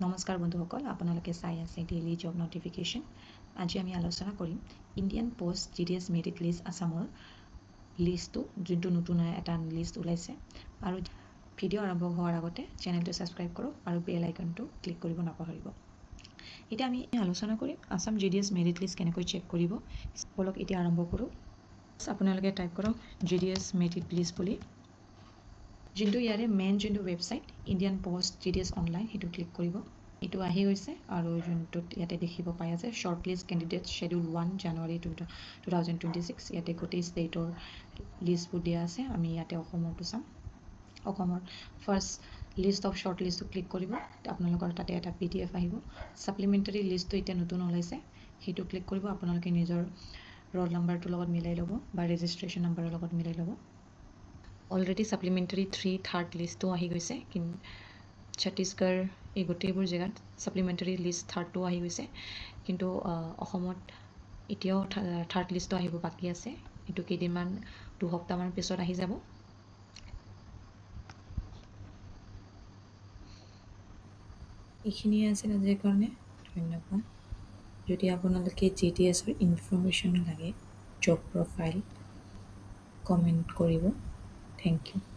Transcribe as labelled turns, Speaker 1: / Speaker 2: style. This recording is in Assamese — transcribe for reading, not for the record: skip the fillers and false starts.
Speaker 1: নমস্কাৰ বন্ধুসকল, আপোনালোকে চাই আছে ডেইলি জব নটিফিকেশ্যন। আজি আমি আলোচনা কৰিম Indian post GDS merit list আছামৰ লিষ্টটো, যোনটো নতুন এটা লিষ্ট ওলাইছে। আৰু ভিডিঅ' আৰম্ভ হোৱাৰ আগতে চেনেলটো ছাবস্ক্ৰাইব কৰক আৰু বেল আইকনটো ক্লিক কৰিব নাপাহৰিব। এতিয়া আমি আলোচনা কৰিম আছাম জিডিএছ মেৰিট লিষ্ট কেনেকৈ চেক কৰিব। ব'লক এতিয়া আৰম্ভ কৰোঁ। আপোনালোকে টাইপ কৰক জিডিএছ মেৰিট লিষ্ট বুলি, যোনটো ইয়াৰে মেইন যোনটো website Indian post GDS online, সেইটো ক্লিক কৰিব। এইটো আহি গৈছে আৰু যোনটোত ইয়াতে দেখিব পাই আছে short list candidate schedule 1 January 2026। ইয়াতে গোটেই ষ্টেটৰ লিষ্টবোৰ দিয়া আছে। আমি ইয়াতে অসমৰটো চাম। অসমৰ ফাৰ্ষ্ট লিষ্ট অফ শ্বৰ্ট লিষ্টটো ক্লিক কৰিব, আপোনালোকৰ তাতে এটা পিডিএফ আহিব। ছাপ্লিমেণ্টাৰী লিষ্টটো এতিয়া নতুন ওলাইছে, সেইটো ক্লিক কৰিব। আপোনালোকে নিজৰ ৰোল নাম্বাৰটোৰ লগত মিলাই ল'ব বা ৰেজিষ্ট্ৰেশ্যন নাম্বাৰৰ লগত মিলাই ল'ব। অলৰেডি ছাপ্লিমেণ্টাৰী 3 থাৰ্ড লিষ্টটো আহি গৈছে। কিন্তু ছত্তীশগড় এই গোটেইবোৰ জেগাত ছাপ্লিমেণ্টাৰী লিষ্ট থাৰ্ডটো আহি গৈছে, কিন্তু অসমত এতিয়াও থাৰ্ড লিষ্টটো আহিব বাকী আছে। এইটো কেইদিনমান 2 সপ্তাহমান পিছত আহি যাব। এইখিনিয়ে আছিল আজিৰ কাৰণে, ধন্যবাদ। যদি আপোনালোকে জিডিএছৰ ইনফৰ্মেশ্যন লাগে, জব প্ৰফাইল, কমেণ্ট কৰিব। Thank you.